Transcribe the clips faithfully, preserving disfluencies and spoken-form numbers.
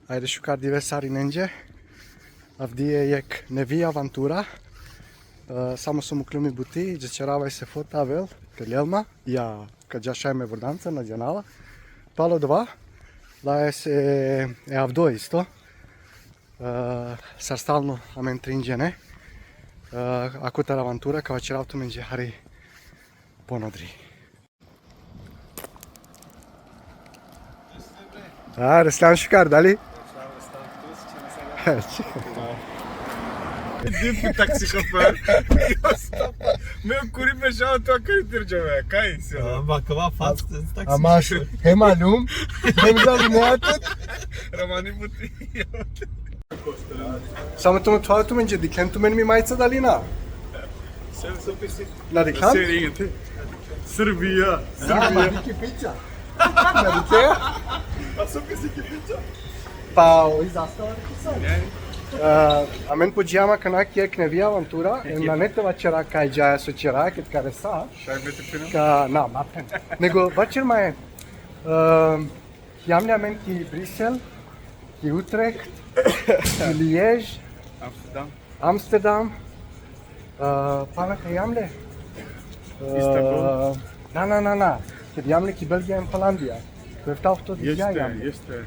Ajde šukar dive sarinenđe. Avdive jekh nevi avantura. E, samo so mukljum i buti, džaćerava e Sefo te avel, te lel ma, ja, ka dža šaj me vordanca, na džanava. Palo dova, la e se, e avdo isto. E, sar stalno amen trin džene. E, akotar avantura, ka vaćerav tumenđe hari ponodri. A, Reslan šukar, dali? Dipu taksi šofer. Me kuri bešava tu akari tirđave. Kaj si? A, ba, kava fast taksi. Ama, hem malum, hem dali ne atut. Romani buti. Samo tumen, tumen, tumen, diklen tumen mi majica, dali na? Sem so pisi. Na diklen? Serin te. Srbija. Srbija. Ki pića. Na diklen? A so pisi ki pića? Pa, o, i zastava ki sam. E, amen po džijama kana ki jekh nevi avantura, e, nane te vaćera kaj džaja so ćera, ked ka resa. Šaj me te pina? Ka, na, ma pen. Nego, vaćer ma e, e, Jam le amen ki Brisel, ki Utrecht, ki Liež, Amsterdam. Amsterdam, e, pana kaj jam le? E, Istanbul. Na, na, na, na. Ked jam le ki Belgija em Holandija. Ko efta ohto dikhlja jam le. Jeste, jeste.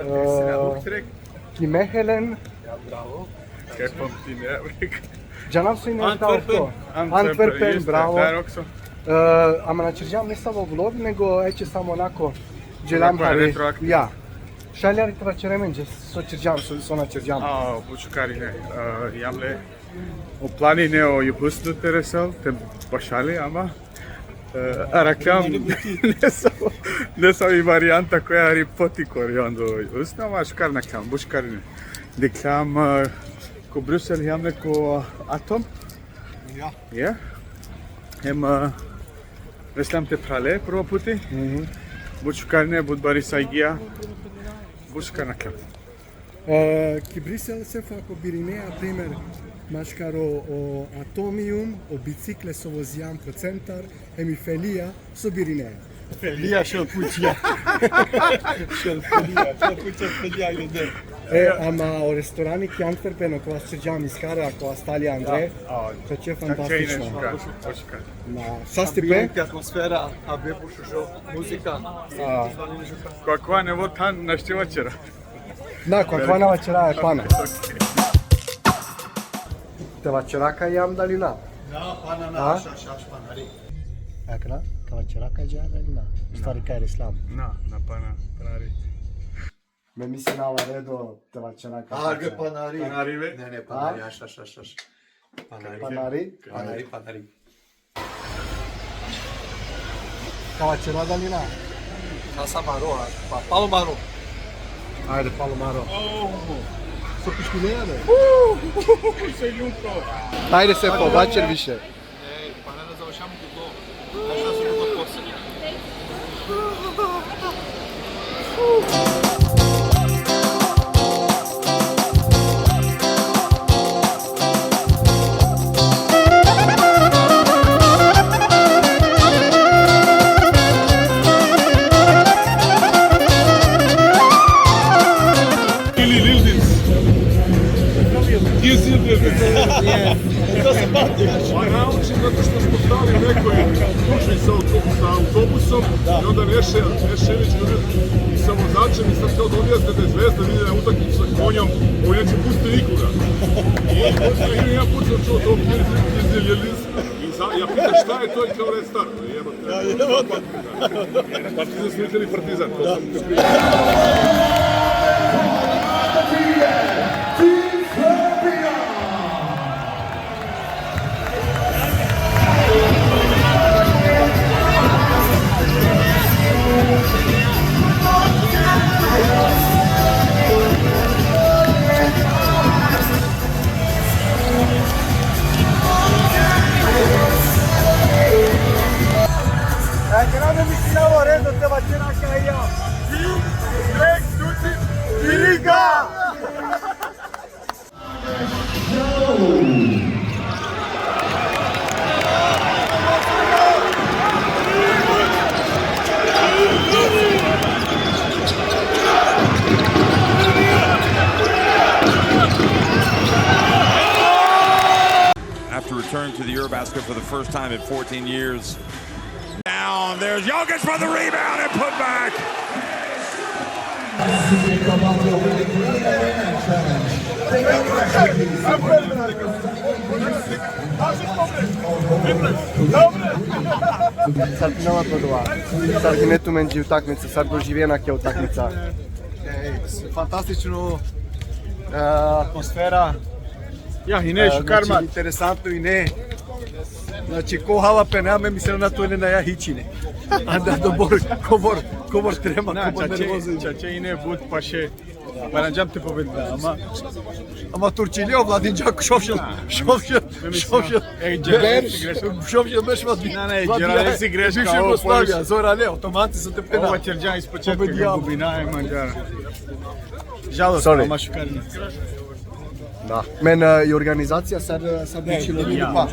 E, Utrecht. Ki Mehelen. Ja, bravo. Kaj pamtine, bre. Džanav so ine efta ohto. Antwerpen. Antwerpen, jeste, bravo. Da, Roxo. E, ama na ćerđam nesavo vlog, nego eće samo onako, dželam hari. Retroaktivno. Ja. Šaj li hari te vaćere amenđe so ćerđam, so, so na ćerđam. A, but šukar ine. E, jam le o plani ine o Juhusnu te resel, te bašali, ama, e, arakljam nesavo, nesavo i varijanta koja hari potikor i onda o Juhusnu, ama šukar nakljam, but šukar ine. Dikljam, e, ko Brusel jam le ko Atom. Ja. Ja. Hem, e, reslam te prale prvo puti. Mhm. But šukar ine, but bari sajgija. But šukar nakljam. E, ki Brisel, Sefo, ako birinea, primer, maškaro o Atomium, o bicikle so vozijam ko centar, hem i Felija, so birinea. Felija šel pučija. Šel Felija, šel pučija Felija, ajde. E, ama o restorani ki Antwerpen, okova so ćerđam iskara, okova Stalija Andre, a, to će fantastično. Šukar, šukar. Na, sastipe? Ambijent, atmosfera, a be pušužo, muzika. A. Ko akava nevo than našti vaćera. Na, ko akava na vaćera e pana. Te vaćera kaj jam, dali na? Na, pana na, a? Šaš, šaš, panari. Akana, ka vaćera kaj dža, dali na? U stvari kaj reslam. Na, na pana, panari. Me mislinava redo te vaćera kaj. Arge, panari. Panari, be. Ne, ne, panari, a? Šaš, šaš, šaš. Panari. Panari? Panari, panari. Ka vaćera, dali na? Ka sa maro, a? Pa, palo maro. Ajde, palo maro. Oh. So piškine, ajde. Se ljuto. Ajde, Sefo, vaćer više. Ej, pa ne da završamo tu to. Znaš šta su tu posebno? Ili Lildis. Gdje si Lildis? To se pamti. Pa nauči zato što smo stali u nekoj gužvi sa autobu-, sa autobusom i onda Neše, Nešević i sa vozačem i sad kao dobijate da je zvezda, ide na utakmicu sa konjom, koji neće pustiti nikoga. I onda ja pucam čuo to, Lildis. I za-, ja pitam šta je to i kao Red Star. Jebote. Da, jebote. Partizan su vikali Partizan, to sam te prije. Akana mi mislinava redo te vaćera kaj ja. To the Eurobasket for the first time in fourteen years. Down, there's Jokic for the rebound and put back. Sarkina odova. Sarkine tumen dži utakmica, sar doživena ke utakmica? Fantastično, e, atmosfera. Ja, i ne, e, šukar, znači, mat. Interesantno i ne. Znači, ko hava pe ne, me mislena na to ne na ja hičine. Anda dobor, kobor, kobor trema, na, kobor čače, nervozo. Čače i ne but paše. Paranđam te pobedila, ama, ama Turčili o Vladinđak šovšel, šovšel, šovšel. Ej, džerali si greška. Šovšel beš Vladin. Na, na, ej, džerali si greška, više ovo Jugoslavija, Poljska. Zora, ne, automati so te pena. Ovo ćerđa iz početka, pobedija. Gubi najmanđa. Žalostno, sorry. Ama šukar. Da. Men, e, i organizacija sad, e, sad učilo. Ja.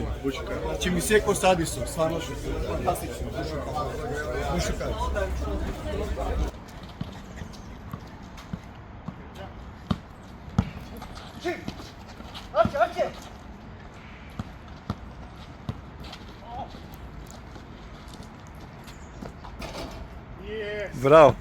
Znači, mi se ko sad isto, stvarno šukar. Fantastično. Šukar. Bravo.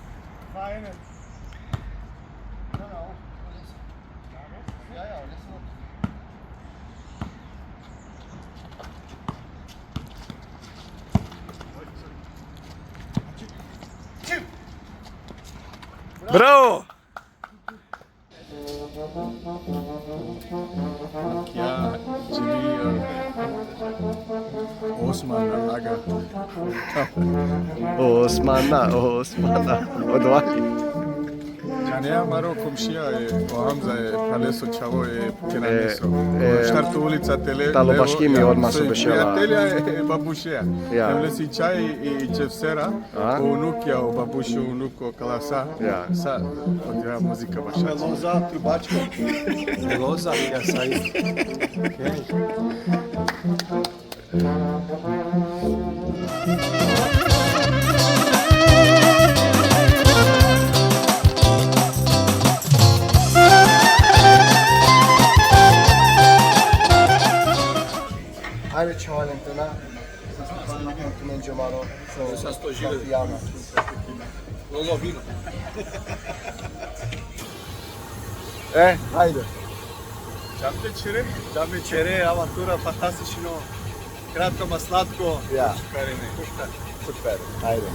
Bravo! Ja, Junior, Osman, Aga. Osmana, Osmana. Odvali. Džanea, maro komšija e, o Hamza e, Paleso čhavo e, Kenaneso. E, e, Štarto ulica tele, talo levo, baški mi, ja, odma so bešela. Prijatelja e, e, babušeja. Ja. Em lesi čaj i, i čefsera, a? O unukja, o babušo, unuko, kalasa. Ja. Sa, odja muzika baša. Meloza, trubačka. Meloza, ja, sa i. Okej. Ajde, čhavo Valentino. Tumen džomaro. Sa sto žive. Jana. Lolo vino. E, ajde. Džambe čere, džambe čere, avantura fantastično. Kratko, ma slatko. Ja. Šukar i ne. Super. Ajde.